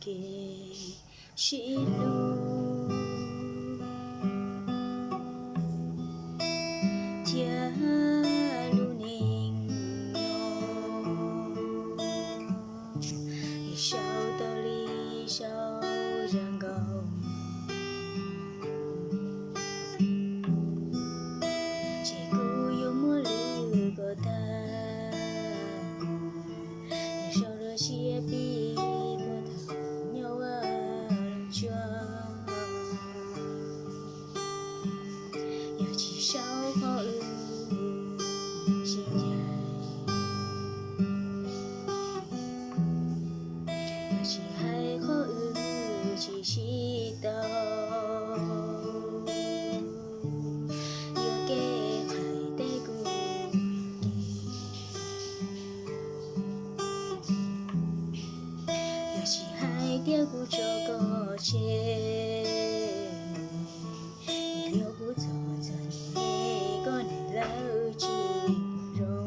kev sib hlub thiab lub neej no, sau tau li sau zoo nkaus, ces kuv yuav muab lwm kom tag, sau rau siab pib puag thaum nyob ua lub tsuag. Yog tsis sau qhov wb sib ncaim, yog tsis hais qhov wb tsis sib tau, yuav kev qhais teb kuv kev. Yog tsis hais tias kuv tso koj tseg, yog kuv txog txog niam koj niam lawv tsis zoo,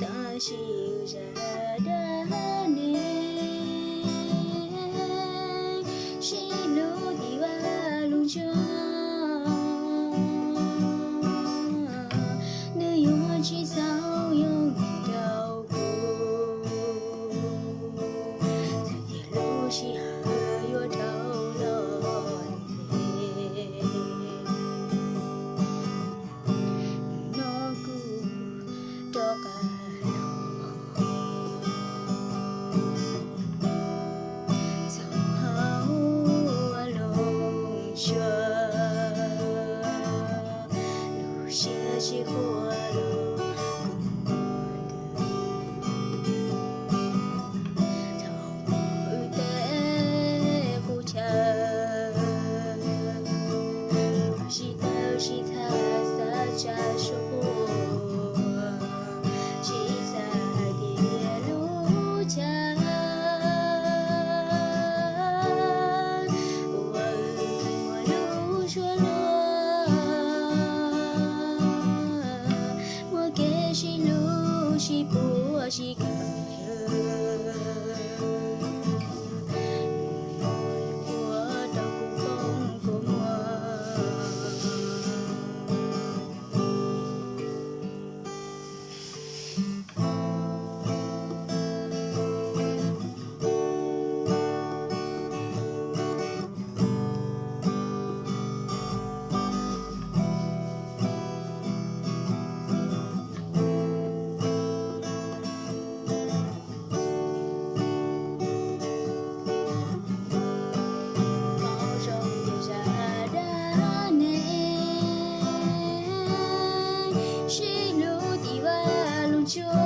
tab sis zaj dab neeg sib hlub tim vaj lub tsuag, nws yuav tsis txaus yooj yim rau kuv, txawm tias lub sij hawm yuav dhau los ntev, no kuv rov qab los txog hauv lub tsuag, lub siab sib quaj los kuv ntws, thaum wb tej qub chaw sib tawm sib tham xav tsa suab quaj, tsis xav hais tias lub chaw uas wb muaj lub suab luag, muaj kev sib hlub sib puag sib kawm, ua rau kuv poob kua muag. Paub zoo zaj dab neeg sib hlub tim vaj lub tsuag.